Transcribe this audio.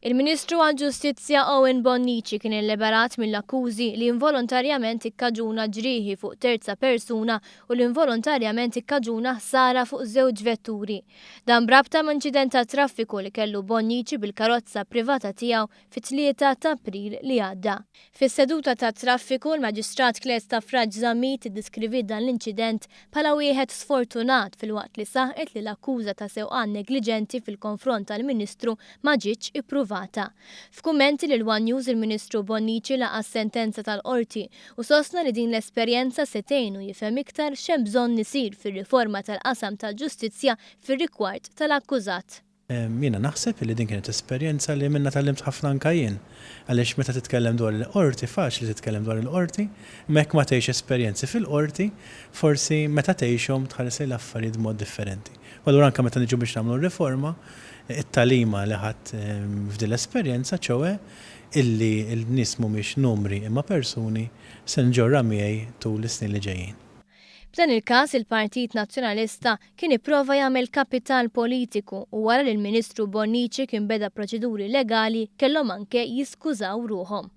Il-Ministru għall-Ġustizzja Owen Bonnici kien illiberat mill-akkużi li involontarjament ikkaġuna ġrieħi fuq terza persuna u li involontarjament ikkaġuna ħsara fuq żewġ vetturi. Dan b'rabta ma' inċident tat-traffiku li kellu Bonnici bil-karozza privata tiegħu fit-3 ta' April li għadda. Fis-seduta tat-traffiku, l-Maġistrat Claire Stafrace Zammit iddeskriviet dan l-inċident bħala wieħed sfortunat filwaqt li saħqet li l-akkuża ta' sewqan negliġenti fil-konfront tal-Ministru ma ġietx ippruvata. F'kummenti lil one News il-Ministru Bonnici laqa' s-sentenza tal-Qorti u sostna li din l-esperjenza se tgħinu jifhem iktar x'hemm bżonn isir fir-riforma tal-qasam tal-ġustizzja fir-rigward tal-akkużat. Jiena naħseb li din kienet esperjenza li minnha tgħallimt ħafna anke jien. Għaliex meta titkellem dwar il-qorti, faċli titkellem dwar il-qorti, imma jekk ma tgħix esperjenzi fil-qorti, forsi meta tgħixhom tħares lejn l-affarijiet b'mod differenti. U allura anke meta niġu biex nagħmlu r-riforma, it-tagħlima li ħadt f'din l-esperjenza, ċoe illi l-nies mhumiex numri imma persuni, se nġorrha miegħi tul is-snin li ġejjin. F'dan il-każ il-Partit Nazzjonalista kien ipprova jagħmel kapital politiku u wara li l-Ministru Bonnici kien beda proċeduri legali kellhom anke jiskużaw ruħhom.